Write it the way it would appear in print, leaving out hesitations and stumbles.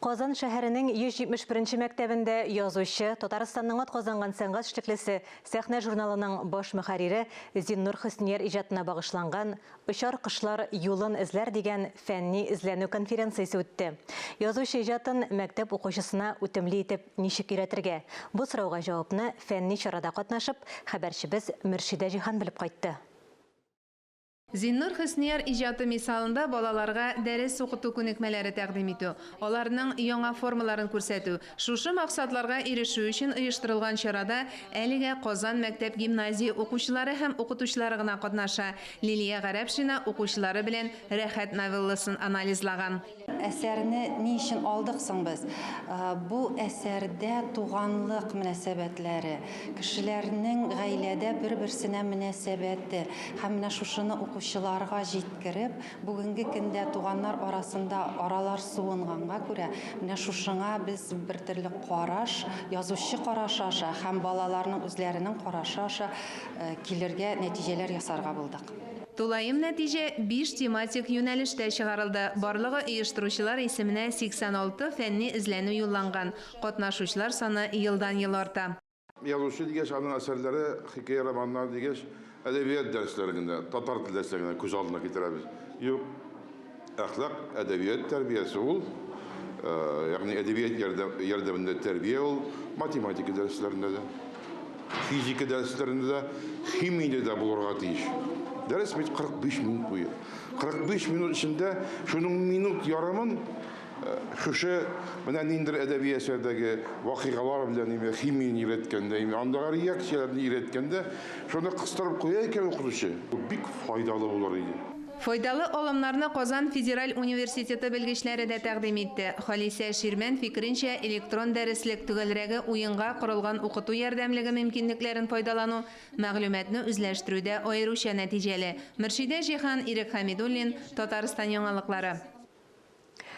Казан шәһәренең 171 нче мәктәбендә язучы, Татарстанның атказанган сәнгать эшлеклесе, Сәхнә журналының баш мөхәррире Зиннур Хөснияр иҗатына багышланган Очар кошлар юлын эзләр дигән фәнни-эзләнү конференциясе үтте. Язучы иҗатын мәктәп укучысына үтемле итеп ничек өйрәтергә? Бу сорауга җавапны фәнни чарада катнашып, хәбәрчебез Мөршидә Җиһан белеп кайтты. Зиннур Хөснияр иҗаты мисалында балаларга дәрес укыту күнекмәләре тәкъдим итү, аларның яңа формаларын күрсәтү, шушы максатларга ирешү өчен оештырылган чарада әлегә Казан мәктәп-гимназия укучылары һәм укытучылары гына катнаша. Лилия Гарәпшина укучылары белән Рәхәт новелласын анализлаган. Әсәрне ни өчен алдык соң без? Бу әсәрдә туганлык мөнәсәбәтләре, кешеләрнең гаиләдә бер-берсенә мөнәсәбәте һәм менә шушыны укучыларга җиткереп, бүгенге көндә туганнар арасында аралар суынганга күрә, менә шушыңа без бертөрле караш, язучы карашы аша һәм балаларның үзләренең карашы аша килергә, нәтиҗәләр ясарга булдык. Тулаем нәтиҗә биш тематик юнәлештә чыгарылды. Барлыгы оештыручылар исеменә 86 фәнни эзләнү юлланган. Катнашучылар саны елдан-ел арта. Язучы дигәч, аның әсәрләре, хикәя-романнар дигәч, әдәбият дәресләре генә, татар теле дәресләре генә күз алдына китерәбез. Юк, әхлак, әдәбият тәрбиясе ул, ягъни әдәбият ярдәмендә тәрбия ул математика дәресләрендә дә, физика дәресләрендә дә, химиядә дә булырга тиеш. Дәрес бит 45 минут буе. 45 минут эчендә шуның минут ярымын шушы менә ниндидер әдәби әсәрдәге вакыйгалар белән инде химияне өйрәткәндә, инде андагы реакцияләрне өйрәткәндә, шуны кыстырып куя икән укытучы, бу бик файдалы булыр иде. Файдалы алымнарны Казан федераль университеты белгечләре дә тәкъдим итте. Халисә Ширмән фикеренчә, электрон дәреслек, төгәлрәге, уенга корылган укыту ярдәмлеге мөмкинлекләрен файдалану мәгълүматны үзләштерүдә аеруча нәтиҗәле. Мөршидә Җиһан, Ирек Хәмидуллин, Татарстан яңалыклары.